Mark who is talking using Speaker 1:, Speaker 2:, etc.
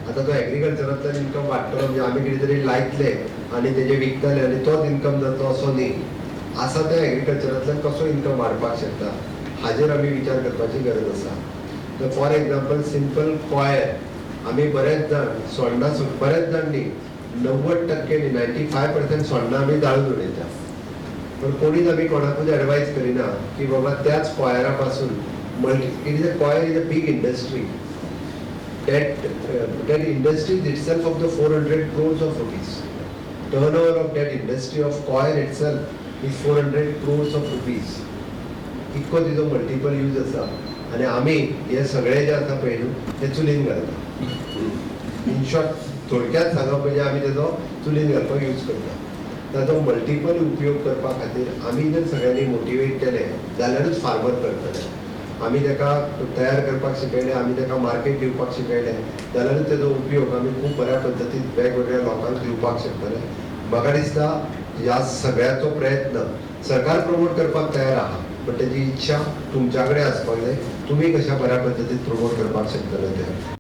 Speaker 1: आतां तो एग्रीकल्चरांतल्यान इन्कम वाडटलो म्हणजे आमी कितें तरी लायतले आनी तेजे विकतले आनी तोच इन्कम जातलो असो न्ही. आसा त्या एग्रीकल्चरांतल्यान कसो इन्कम वाडपाक शकता हाजेर आमी विचार करपाची गरज आसा. तर फॉर एग्जाम्पल, सिंपल कॉयर, आमी बरेच जाण सोण्णां, बरेच जाण न्ही, 90% न्ही, 95% सोण्णां आमी जाळून उडयता. पण कोणीच आमी कोणाकूच एडवायज करिना की बाबा, त्याच कॉयरा पासून multi it is a coir is a big industry. That industry is itself of the 400 crores of rupees. Turnover of that industry of coir itself is 400 crores of rupees. इतको तिजो मल्टिपल यूज आसा आनी आमी हे सगळे जे आसा पळय न्हू, ते चुलीन घालता. इन शॉर्ट, थोडक्यात सांगप म्हणजे आमी तेजो चुलीन घालपाक यूज करता. ताजो मल्टिपल उपयोग करपा खातीर आमी जर सगळ्यांनी मोटिवेट केले जाल्यारूच फार्मर करतले. आमी ताका तयार करपाक शिकयलें, आमी ताका मार्केट दिवपाक शिकयलें जाल्यारूच तेजो उपयोग आमी खूब बऱ्या पद्दतीन वेगवेगळ्या लोकांक दिवपाक शकतले. म्हाका दिसता, ह्या सगळ्याचो प्रयत्न सरकार प्रमोट करपाक तयार आहा, पण तेजी इच्छा तुमच्या कडेन आसपाक जाय, तुमी कशा बऱ्या पद्दतीन प्रमोट करपाक शकतले ते.